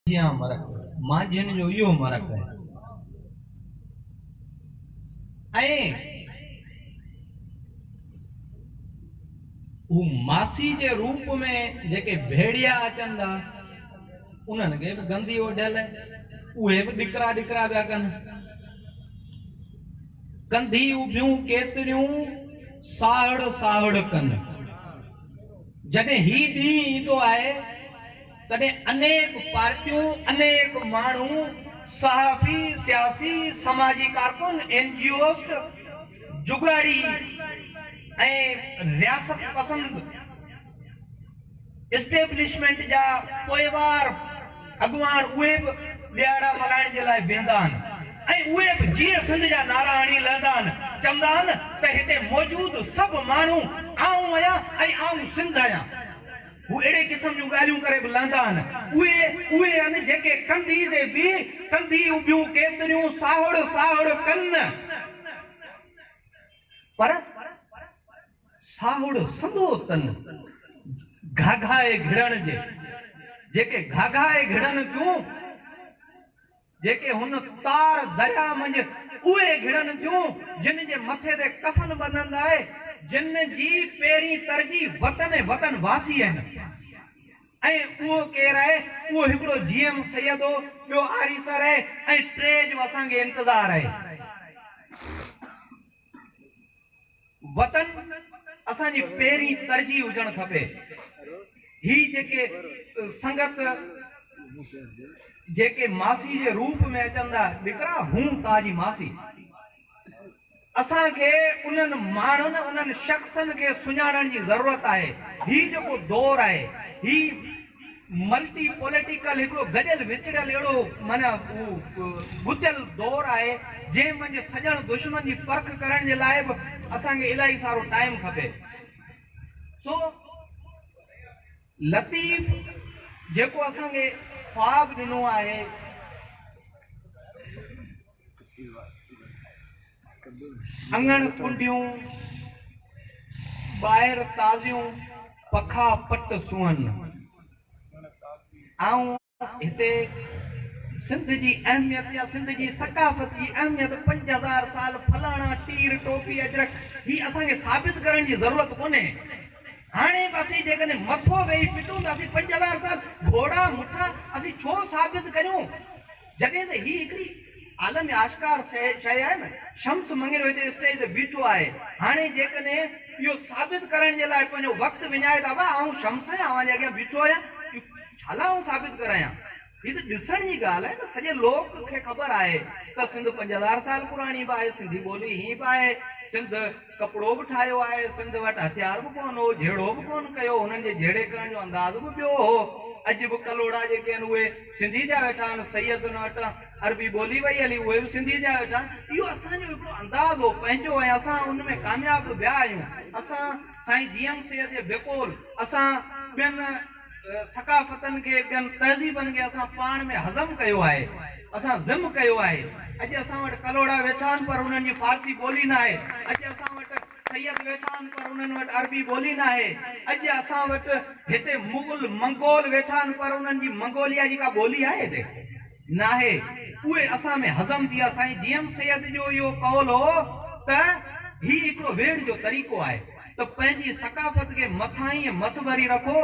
جيان مرڪ، مانجهين جو اهو مرڪ آهي ۽ هو ماسي جي روپ ۾ جيڪي ڀيڙيا اچن ٿا، انهن کي به گندي اوڍيل آهي، اهي به ڏڪرا ڏڪرا پيا ڪن. ڪنڌي اڀيون ڪيتريون ساهڙ ساهڙ ڪن. جڏهن هي ڏينهن ايندو آهي، تڏهن انيڪ پارٽيون، انيڪ ماڻهو، صحافي، سياسي، سماجي ڪارڪن، اين جي اوز، جڳاڙي ۽ رياست پسند اسٽيبلشمينٽ جا پوئوار اڳواڻ اهي به ڏهاڙا ملهائڻ جي لاء بيهندا آهن ۽ اهي به جيئي سنڌ جا نعرا هڻي لهندا آهن، چوندا آهن ته هتي موجود سڀ ماڻهو آئون آهيان ۽ آئون سنڌ آهيان. هو اهڙي قسم جون ڳالهيون ڪري به لهندا آهن. اهي اهي آهن جيڪي ڪنڌي تي بيهي ڪنڌي اڀيون ڪيتريون ساهڙ ساهڙ ڪن پر ساهڙ سندو تن گهاگهائي گهڙڻ جي جيڪي گهاگهائي گهڙن ٿيون. جيڪي هن تار درياء منجهه اهي گهڙن ٿيون، جن جي مٿي تي ڪفن ٻڌند آهي، جن جي پهرين ترجيح وطن ۽ وطن واسي آهن. ۽ اهو ڪير آهي؟ اهو هڪڙو جي ايم سيد هو، ٻيو آريسر آهي ۽ ٽي جو اسان کي انتظار آهي. وطن اسان جي پهرين ترجيح هجڻ کپي. هي جيڪي سنگت جيڪي ماسي جي روپ ۾ اچن ٿا ڏڪرا هون تا جي ماسي. اسان کي انهن ماڻهن انهن شخصن کي سڃاڻڻ جي ضرورت آهي. هي جيڪو دور آهي هي ملٽي پوليٽيڪل هڪڙو گڏيل وچڙيل اهڙو معنيٰ ڳتيل دور آهي جنهن منجهه سڄڻ دشمن جي پرک ڪرڻ جي لاء به اسان کي الاهي سارو ٽائيم کپي. سو لطيف جيڪو اسان کي خواب ڏنو آهي. اڱڻ ڪنڊيون ٻاهر تازيون پکا پٽ سونهن. آئون هتي سنڌ جي اهميت يا سنڌ جي ثقافت جي اهميت 5000 سال فلاڻا ٽير ٽوپي اجرڪ هي اسان کي ثابت ڪرڻ جي ضرورت ڪونهي. هاڻي به اسين جيڪڏهن مٿو ويهي پٽون ته اسين 5000 سال گهوڙا مٺا اسين ڇو ثابت ڪريون؟ جڏهن ته هي هڪڙي عالم آشڪار شيء آهي نه، شمس مڱيرو هتي اسٽيج تي بيٺو آهي، هاڻي جيڪڏهن اهو ثابت ڪرڻ جي لاء پنهنجو وقت وڃائي ته ابا آئون شمس آهيان اوهان جي اڳيان بيٺو آهيان، اهو ڇا لاء آئون ثابت ڪرايان؟ هي ته ڏسڻ جي ڳالهه آهي نه، سڄي لوڪ کي خبر آهي ته سنڌ 5000 سال پراڻي به آهي، سنڌي ٻولي هين به آهي، سنڌ ڪپڙو به ٺاهيو آهي، سنڌ وٽ هٿيار به ڪونه هو، جهيڙو به ڪونه ڪيو، هنن جي جهيڙي ڪرڻ جو انداز به ٻيو هو، اڄ به ڪلهوڙا جيڪي آهن اهي سنڌي ٿيا ويٺا آهن، سيدن وٽ عربي ٻولي وئي هلي اهي به سنڌي ٿيا ويٺا آهن، اهو اسان جو هڪڙو انداز هو پنهنجو ۽ اسان ان ۾ ڪامياب به ويا آهيون، اسان سائين جي ايم سيد جي بقول اسان ٻين ثقافتن کي ٻين تهذيبن کي اسان پاڻ ۾ هضم ڪيو آهي، اسان ضم ڪيو آهي، اڄ اسان وٽ ڪلهوڙا ويٺا آهن پر انهن جي فارسي ٻولي ناهي، اڄ اسان وٽ سيد ويٺا آهن پر انهن وٽ عربي ٻولي ناهي، اڄ اسان وٽ هتي مغل، منگول ويٺا آهن پر انهن جي منگوليا جي ڪا ٻولي آهي هتي؟ ناهي، اهي اسان ۾ هضم ٿي ويا، سائين جي ايم سيد جو اهو قول هو ته هي هڪڙو ويڙهه جو طريقو آهي ته پنهنجي ثقافت کي مٿاهين ۽ مٿڀري رکو،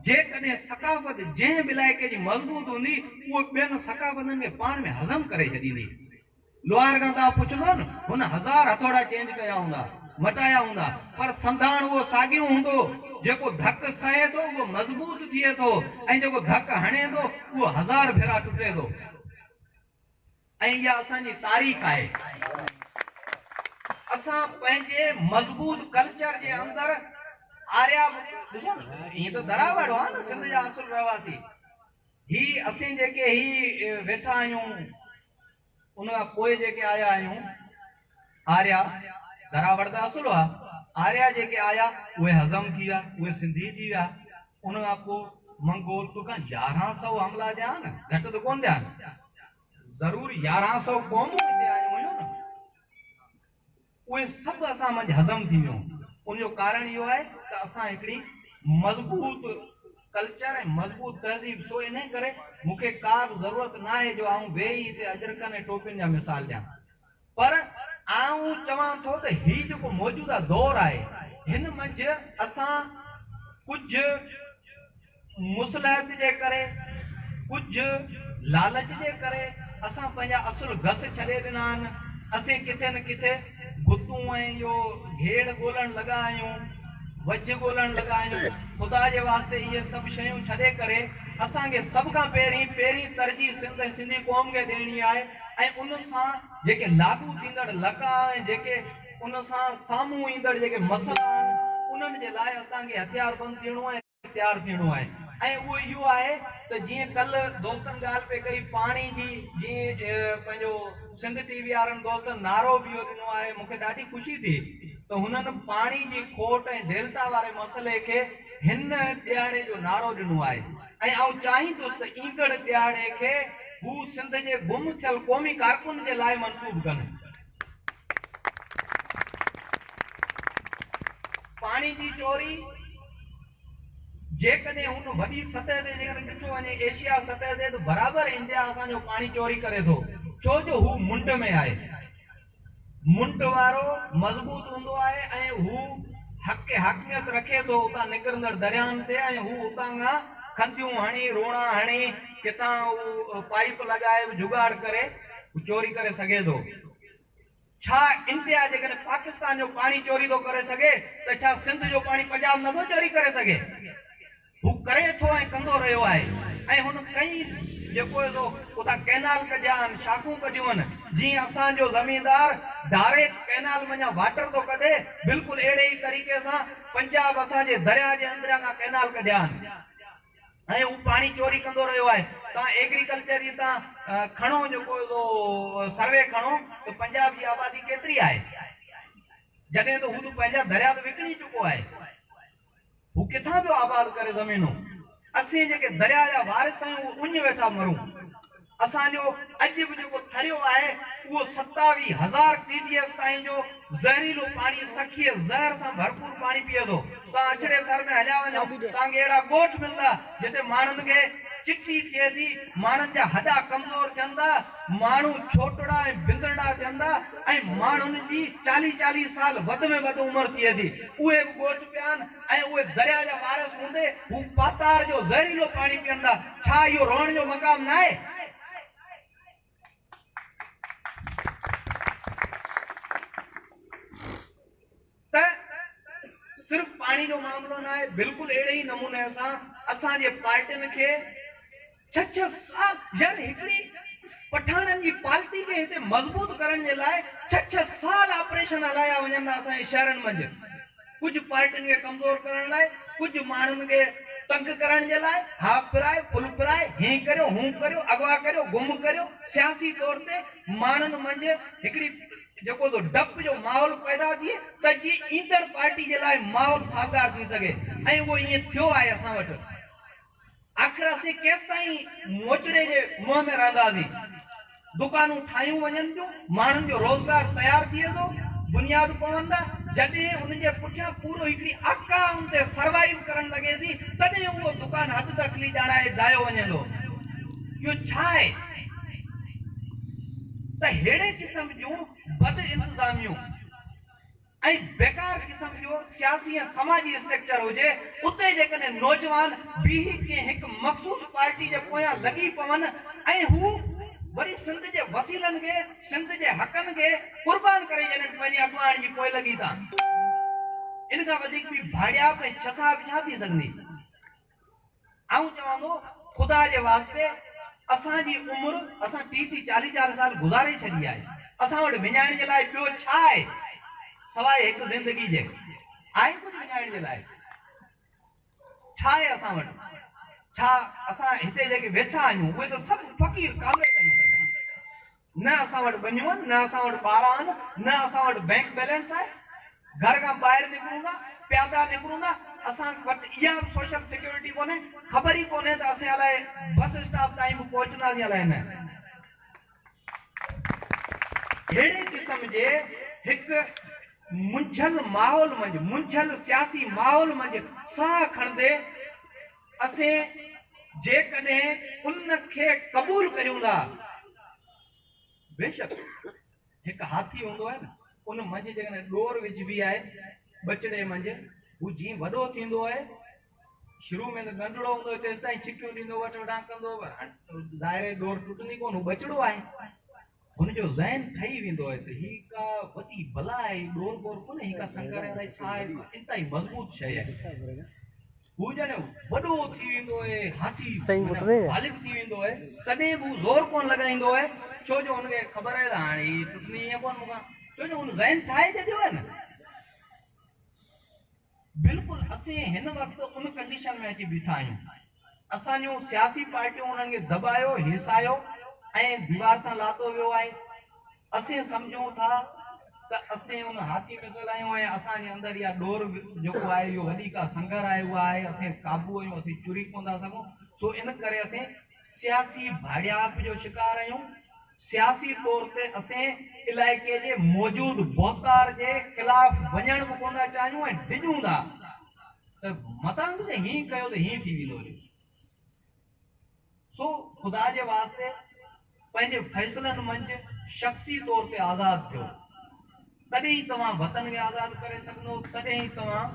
جيڪڏهن ثقافت جنهن به علائقي جي مضبوط هوندي اهو ٻين ثقافتن کي پاڻ ۾ هضم ڪري ڇڏيندي. لوهار کان توهان پڇندو نه، هن هزار هٿوڙا چينج ڪيا هوندا، مٽايا هوندا، پر سنڌاڻ اهو ساڳيون هوندو، جيڪو ڌڪ سهي ٿو اهو مضبوط ٿئي ٿو ۽ جيڪو ڌڪ هڻي ٿو اهو هزار ڀيرا ٽٽي ٿو ۽ اها اسان جي تاريخ آهي. اسان پنهنجي مضبوط ڪلچر جي اندر آريا به ڏسو نه ائين ته دراوڙ هئا نه سنڌ جا اصل رهواسي، هي اسين جيڪي هي ويٺا آهيون ان کان پوء جيڪي آيا آهيون آريا، دراوڙ ته اصل هئا، آريا جيڪي آيا اهي هضم ٿي ويا، اهي سنڌي ٿي ويا، ان کان پوء منگول توکان 11 سئو حملا ٿيا نه، گهٽ ته ڪونه ٿيا نه، ضرور 11 سئو قومون هتي آيون هيون نه. اهي سڀ اسان منجهه هضم ٿي ويون. ان جو ڪارڻ اهو آهي ته اسان هڪڙي مضبوط ڪلچر ۽ مضبوط تهذيب سو انهي ڪري مون کي ڪا به ضرورت ناهي جو آئون ويهي هتي اجرڪن ۽ ٽوپين جا مثال ڏيان. پر آئون چوان ٿو ته هي جيڪو موجوده دور آهي هن منجهه اسان ڪجهه مصلحت جي ڪري، ڪجهه لالچ جي ڪري اسان پنهنجا اصل گس ڇڏي ڏنا آهن. اسين ڪٿي نه ڪٿي گتون ۽ اهو گهيڙ ڳولڻ لڳا آهيون، وجهه ڳولڻ لڳا آهيون. خدا جي واسطي اهي سڀ شيون ڇڏي ڪري اسان کي سڀ کان پهرين پهرين ترجيح سنڌ ۽ سنڌي قوم کي ڏيڻي آهي ۽ ان سان جيڪي لاڳو ٿيندڙ لقاء ۽ جيڪي ان سان سامهون ايندڙ جيڪي مسئلا آهن انهن جي لاء اسان کي هٿياربند ٿيڻو ۽ تيار ٿيڻو آهي ۽ اهو اهو آهي ته جيئن ڪلهه دوستن ڳالهه پئي ڪئي پاڻي جي جيئن پنهنجو سنڌ ٽي وي وارن دوستن نعرو به اهو ڏنو آهي مون کي ڏاڍي خوشي ٿي ته هنن پاڻي جي کوٽ ۽ ڊيلٽا واري مسئلي کي هن ڏهاڙي جو نعرو ڏنو آهي ۽ آئون چاهيندس ته ايندڙ ڏهاڙي کي هو سنڌ جي گم ٿيل قومي ڪارڪن جي لاء منسوب ڪن. پاڻي جي چوري جيڪڏهن هن وڏي سطح تي جيڪڏهن ڏٺو وڃي ايشيا سطح تي ته برابر انڊيا اسان جو پاڻي چوري ڪري ٿو ڇو جو هو منڊ ۾ آهي منڊ وارو مضبوط هوندو آهي ۽ هو حق حاڪميت رکي ٿو اتان نڪرندڙ دريائن تي ۽ هو اتان کان کنڌيون هڻي روڻا هڻي ڪٿان هو پائيپ لڳائي به جگاڙ ڪري هو چوري ڪري سگهي ٿو. ڇا انڊيا جيڪڏهن پاڪستان جو پاڻي چوري ٿو ڪري سگهي ته ڇا سنڌ جو پاڻي پنجاب نٿو چوري ڪري سگهي؟ هو ڪري ٿو ۽ ڪندو رهيو آهي ۽ هن ڪئين جيڪو سو اتان ڪئنال ڪڍيا آهن، شاخون ڪڍيون آهن، جيئن اسان جو زميندار ڊائريڪٽ ڪئنال منجهان واٽر ٿو ڪڍي، بلڪل اهڙي ئي طريقي سان پنجاب اسان جي درياء جي اندريان کان ڪئنال ڪڍيا آهن. ۽ هو پاڻي چوري ڪندو رهيو آهي. توهان ايگريڪلچر جي تان کڻو جيڪو سو سروي کڻو ته پنجاب جي آبادي ڪيتري آهي جڏهن ته هو ته پنهنجا دريا ته وڪڻي چڪو آهي هو ڪٿان پيو آباد ڪري زمينون اسين جيڪي دريا جا وارث آهيون اهي اڃ ويٺا مرون. اسان جو اڄ به جيڪو ٿريو آهي اهو 27 هزار ٽي ڊي ايس تائين جو زهريلو پاڻي سکيء زهر سان ڀرپور پاڻي پيئي ٿو. توهان اڇڙي ٿر ۾ هليا وڃو توهان کي اهڙا ڳوٺ ملندا جتي ماڻهن کي چٽي ٿئي ٿي، ماڻهن جا هڏا ڪمزور ٿين ٿا، ماڻهو ڇوٽڙا ۽ بندرڙا ٿين ٿا ۽ ماڻهن جي چاليهه چاليهه سال وڌ ۾ وڌ عمر ٿئي ٿي. اهي به ڳوٺ پيا آهن. ۽ اهي درياء جا وارث هوندي هو پاتار جو زهريلو پاڻي پيئن ٿا، ڇا اهو روئڻ جو مقام ناهي؟ ته صرف پاڻي جو معاملو ناهي، بلڪل اهڙي ئي نموني سان اسان جي پارٽين کي ڇهه ڇهه سال يعني هڪڙي پٺاڻن جي پالٽي کي هتي مضبوط ڪرڻ جي لاء ڇهه ڇهه سال آپريشن هلايا وڃن ٿا اسان جي شهرن منجهه ڪجهه پارٽين کي ڪمزور ڪرڻ لاء ڪجهه ماڻهن کي تنگ ڪرڻ جي لاء هاف فرائي فل فرائي هين ڪريو هون ڪريو اغوا ڪريو گم ڪريو سياسي طور تي ماڻهن منجهه هڪڙي جيڪو سو ڊپ جو ماحول پيدا ٿئي ته جيئن ايندڙ پارٽي جي لاء ماحول سازگار ٿي سگهي ۽ اهو ائين ٿيو آهي اسان وٽ. آخر اسين ڪيستائين موچڙي جي منهن ۾ رهنداسين؟ دڪانون ٺاهيون وڃن ٿيون، ماڻهن جو روزگار تيار ٿئي ٿو، بنياد پون ٿا، جڏهن ان جي پٺيان پورو هڪڙي آڪا ان تي سروائيو ڪرڻ لڳي ٿي، تڏهن اهو دڪان حد دخلي ڄاڻائي ڊاهيو وڃي ٿو. اهو ڇا آهي ته ههڙي قسم جون بد انتظاميون. ۽ بيڪار قسم جو سياسي ۽ سماجي اسٽرڪچر هجي، اتي جيڪڏهن نوجوان بيهي ڪنهن هڪ مخصوص پارٽي جي پويان لڳي پون ۽ هو وري سنڌ جي وسيلن کي، سنڌ جي حقن کي قربان ڪري ڇڏين پنهنجي اڳواڻ جي پوئلڳي تان، ان کان وڌيڪ ٻي ڀاڙيائپ ۽ ڇسائپ ڇا ٿي سگهندي؟ آئون چوان ٿو خدا جي واسطي اسان جي عمر اسان ٽيهه ٽيهه چاليهه چاليهه سال گذاري ڇڏي آهي اسان وٽ وڃائڻ جي لاء ٻيو ڇا آهي سواء هڪ زندگي جي آهي ڪجهه وڃائڻ جي لاء ڇا آهي اسان وٽ ڇا اسان هتي جيڪي ويٺا آهيون اهي ته سڀ فقير ڪامريڊ آهيون نه اسان وٽ ٻنيون آهن، نه اسان وٽ ٻار آهن، نه اسان وٽ بئنڪ بئلنس آهي. گهر کان ٻاهر نڪرون ٿا، پيادا نڪرون ٿا، اسان وٽ اها به سوشل سيڪيورٽي ڪونهي، خبر ئي ڪونهي ته اسين الائي بس اسٽاپ تائين به پهچنداسين الائي نه. اهڙي قسم جي هڪ منجهيل ماحول منجهه، منجهيل سياسي ماحول منجهه ساهه کڻندي، اسين جيڪڏهن ان کي قبول ڪريون ٿا، بيشڪ هڪ هاٿي هوندو آهي نه، ان منجهه جيڪڏهن ڏور وجهبي آهي ٻچڙي منجهه، هو جيئن وڏو ٿيندو آهي، شروع ۾ ته ننڍڙو هوندو آهي تيستائين ڇڪيون ڏيندو وٺ وٺان ڪندو، پر هاڻي ظاهر آهي ڏور ٽٽندي ڪونه، هو ٻچڙو آهي. هن جو ذهن ٺهي ويندو آهي ته هي ڪا وڏي بلا آهي، هي ڏور ٻور ڪونهي، هي ڪا سنگر آهي، الائي ڇا آهي، انتهائي مضبوط شيء آهي. هو جڏهن وڏو ٿي ويندو آهي، هاٿي معنيٰ بالغ ٿي ويندو آهي، تڏهن به هو زور ڪونه لڳائيندو آهي، ڇو جو هن کي خبر آهي ته هاڻي هي ٽٽندي ائين ڪونه مون کان، ڇو جو هن ذهن ٺاهي ڇڏيو آهي نه. بلڪل اسين هن وقت ان ڪنڊيشن ۾ اچي بيٺا آهيون. اسان جون سياسي پارٽيون انهن کي دٻايو، هيسايو ۽ ديوار سان لاتو ويو آهي. اسين سمجهون ٿا ته اسين ان هاٿي مثل آهيون ۽ اسان جي اندر اها ڏور جيڪو آهي اهو وڏي ڪا سنگر آهي اها آهي اسين قابو آهيون اسين چري ڪونه ٿا سگهون سو ان ڪري اسين سياسي ڀاڙيائپ جو شڪار آهيون. سياسي طور تي اسين علائقي جي موجود ڀوتار جي خلاف وڃڻ به ڪونه ٿا چاهيون ۽ ڊڄون ٿا ته متان ڪٿي هيئن ڪيو ته هيئن ٿي ويندو هليو. سو خدا جي واسطي پنهنجي فيصلن منجهه شخصي طور تي آزاد ٿيو، تڏهن ئي توهان وطن کي آزاد ڪري سگهندو، تڏهن ئي توهان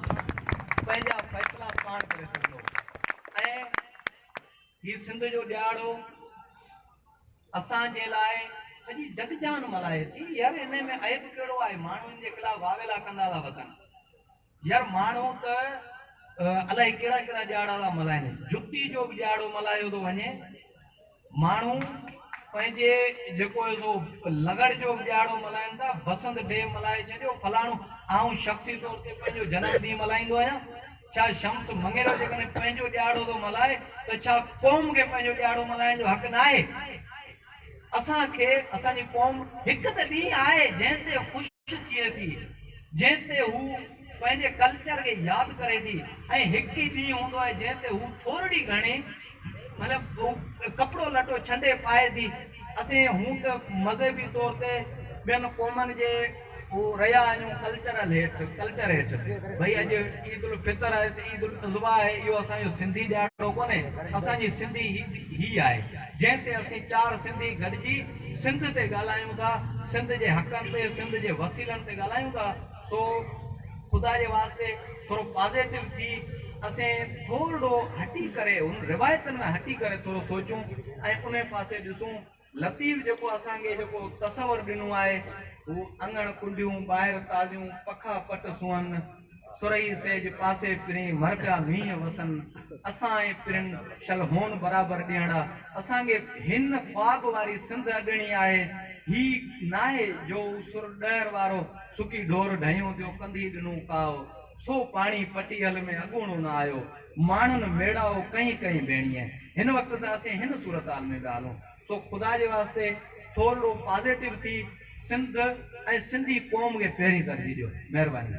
پنهنجا فيصلا پاڻ ڪري سگهندو ۽ هي سنڌ جو ڏهاڙو اسان جي لاء سڄي جڳ جهان ملهائي ٿي. يار انهي ۾ عيب ڪهڙو آهي؟ ماڻهو ان جي خلاف واويلا ڪندا ٿا وتن. يار ماڻهو ته الائي ڪهڙا ڪهڙا ڏهاڙا ٿا ملهائن. جتي جو به ڏهاڙو ملهايو ٿو وڃي. ماڻهو پنهنجي جيڪو آهي سو لغڙ جو به ڏهاڙو ملهائن ٿا. بسنت ڊي ملهائي ڇڏيو فلاڻو. آئون شخصي طور تي پنهنجو جنم ڏينهن ملهائيندو آهيان. ڇا شمس مڱيرو جيڪڏهن پنهنجو ڏهاڙو ٿو ملهائي ته ڇا قوم کي پنهنجو ڏهاڙو ملهائڻ جو حق ناهي؟ اسان کي اسان جي قوم هڪ ته ڏينهن آهي جنهن تي خوش ٿئي ٿي، جنهن تي هو پنهنجي ڪلچر کي ياد ڪري ٿي ۽ هڪ ئي ڏينهن هوندو آهي جنهن تي هو ٿورڙي گهڻي مطلب هو ڪپڙو لٽو ڇنڊي پائي ٿي. اسين هون ته مذهبي طور تي ٻين قومن جي هو رهيا آهيون ڪلچرل هيٺ ڪلچر هيٺ ڀئي اڄ عيد الفطر آهي ته عيد الاضحيٰ آهي اهو اسان جو سنڌي ڏهاڙو ڪونهي اسان جي سنڌي عيد هي آهي جنهن تي اسين چار سنڌي گڏجي سنڌ تي ڳالهايون ٿا سنڌ جي حقن تي سنڌ جي وسيلن تي ڳالهايون ٿا سو خدا جي واسطي ٿورو پازيٽو ٿي اسين ٿورڙو هٽي ڪري ان روايتن کان هٽي ڪري ٿورو سوچون ۽ انهي پاسي ڏسون لطيف جيڪو اسان کي جيڪو تصور ڏنو آهي، هو اڱڻ ڪنڊيون، ٻاهر تازيون، پکا پٽ سونهن، سرهي سيج پاسي پرين، مر پيا مينهن وسن، اسان ۽ پرين شل هون برابر ڏينهڙا. اسان کي هن خواب واري سنڌ اڏڻي آهي. هي ناهي جو هو سر ڏهر وارو سڪي ڍور ڍيون ٿيو ڪنڌي ڏنو ڪائو، سو پاڻي پٽيهل ۾ اڳوڻو نه آيو. ماڻهن ميڙائو ڪئين ڪئين ڀيڻيء. هن وقت ته اسين هن صورتحال ۾ پيا هلون. سو خدا جي واسطي ٿورڙو پازيٽو ٿي سنڌ ۽ سنڌي قوم کي پهرين ترجيح ڏيو. مهرباني.